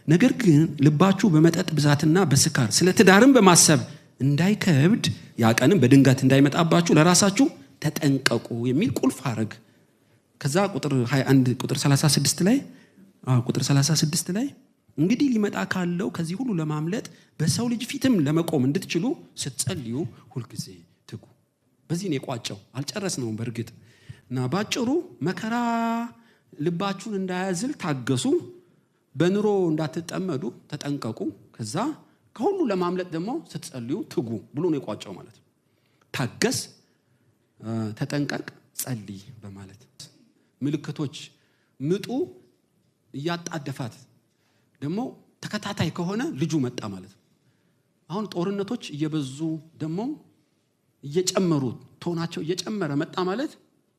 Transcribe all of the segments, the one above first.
ነገር ግን ልባችሁ በመጠጥ ብዛትና በስካር ስለ ትዳርም በማሰብ እንዳይከብድ፣ ያ ቀንም በድንገት እንዳይመጣባችሁ ለራሳችሁ ተጠንቀቁ የሚል ቁልፍ ሐረግ። ከዛ ቁጥር 21፣ ቁጥር 36 ላይ፣ አዎ፣ ቁጥር 36 ላይ እንግዲህ ሊመጣ ካለው ከዚህ ሁሉ ለማምለጥ በሰው ልጅ ፊትም ለመቆም እንድትችሉ ስትጸልዩ ሁልጊዜ ትጉ። በዚህ ነው የቋጨው። አልጨረስነውም በእርግጥ። እና ባጭሩ መከራ ልባችሁን እንዳያዝል ታገሱ፣ በኑሮ እንዳትጠመዱ ተጠንቀቁ። ከዛ ከሁሉ ለማምለጥ ደግሞ ስትጸልዩ ትጉ ብሎ ነው የቋጨው ማለት ነው። ታገስ፣ ተጠንቀቅ፣ ጸልይ በማለት። ምልክቶች ምጡ እያጣደፋት ደግሞ ተከታታይ ከሆነ ልጁ መጣ ማለት ነው። አሁን ጦርነቶች እየበዙ ደግሞ እየጨመሩ ቶናቸው እየጨመረ መጣ ማለት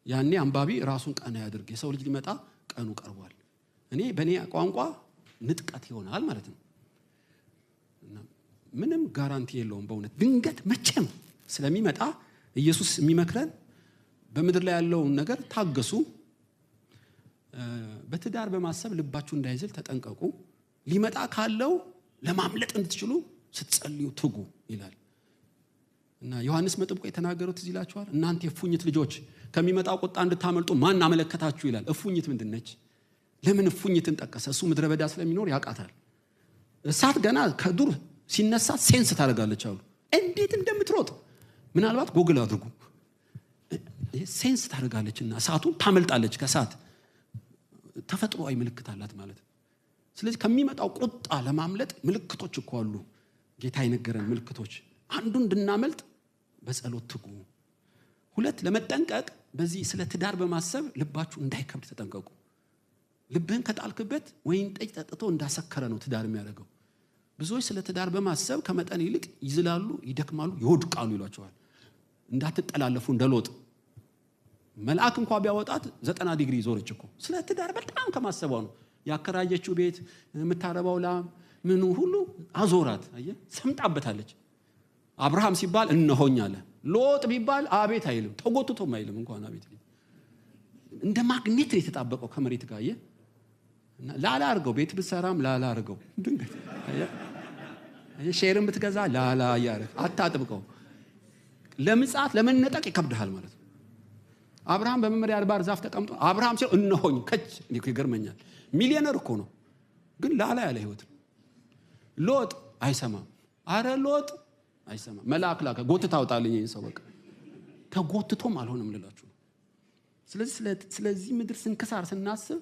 ያኔ አንባቢ ራሱን ቀና ያድርግ። የሰው ልጅ ሊመጣ ቀኑ ቀርቧል። እኔ በእኔ ቋንቋ ንጥቀት ይሆናል ማለት ነው። ምንም guarantee የለውም። በእውነት ድንገት መቼም ስለሚመጣ ኢየሱስ የሚመክረን በምድር ላይ ያለውን ነገር ታገሱ፣ በትዳር በማሰብ ልባችሁ እንዳይዝል ተጠንቀቁ፣ ሊመጣ ካለው ለማምለጥ እንድትችሉ ስትጸልዩ ትጉ ይላል። እና ዮሐንስ መጥምቁ የተናገረው ትዝ ይላችኋል። እናንተ የእፉኝት ልጆች፣ ከሚመጣው ቁጣ እንድታመልጡ ማን አመለከታችሁ ይላል። እፉኝት ምንድን ነች? ለምን እፉኝትን ጠቀሰ? እሱ ምድረ በዳ ስለሚኖር ያውቃታል። እሳት ገና ከዱር ሲነሳ sense ታደርጋለች አሉ። እንዴት እንደምትሮጥ ምናልባት ጎግል አድርጉ። Sense ታደርጋለች እና እሳቱን ታመልጣለች ከእሳት። ተፈጥሯዊ ምልክት አላት ማለት ነው። ስለዚህ ከሚመጣው ቁጣ ለማምለጥ ምልክቶች እኮ አሉ። ጌታ የነገረን ምልክቶች፣ አንዱ እንድናመልጥ በጸሎት ትጉ። ሁለት፣ ለመጠንቀቅ በዚህ ስለ ትዳር በማሰብ ልባችሁ እንዳይከብድ ተጠንቀቁ። ልብህን ከጣልክበት ወይን ጠጅ ጠጥቶ እንዳሰከረ ነው ትዳር የሚያደርገው። ብዙዎች ስለ ትዳር በማሰብ ከመጠን ይልቅ ይዝላሉ፣ ይደክማሉ፣ ይወድቃሉ ይሏቸዋል። እንዳትጠላለፉ እንደ ሎጥ። መልአክ እንኳ ቢያወጣት 90 ዲግሪ ዞረች እኮ። ስለ ትዳር በጣም ከማሰቧ ነው። ያከራየችው ቤት፣ የምታረባው ላም፣ ምኑ ሁሉ አዞራት። አየህ፣ ሰምጣበታለች። አብርሃም ሲባል እነሆኝ አለ። ሎጥ ቢባል አቤት አይልም፣ ተጎትቶም አይልም እንኳን አቤት ሊል። እንደ ማግኔት ነው የተጣበቀው ከመሬት ጋር። አየህ፣ ላላ አድርገው ቤት ብትሰራም ላላ አድርገው፣ ድንገት አየህ፣ share ን ብትገዛ ላላ እያደረግ አታጥብቀው። ለምጽአት ለመነጠቅ ይከብድሃል ማለት ነው። አብርሃም በመምሬ አድባር ዛፍ ተቀምጦ አብርሃም ሲለው እነሆኝ ከች። እኔ እኮ ይገርመኛል። ሚሊዮነር እኮ ነው፣ ግን ላላ ያለ ህይወት ነው። ሎጥ አይሰማም። አረ ሎጥ አይሰማም። መልአክ ላከ፣ ጎትታ አውጣልኝ ይህን ሰው። በቃ ተጎትቶም አልሆነም ልላችሁ ነው። ስለዚህ ስለዚህ ምድር ስንክሳር ስናስብ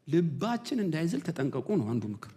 ልባችን እንዳይዝል ተጠንቀቁ ነው አንዱ ምክር።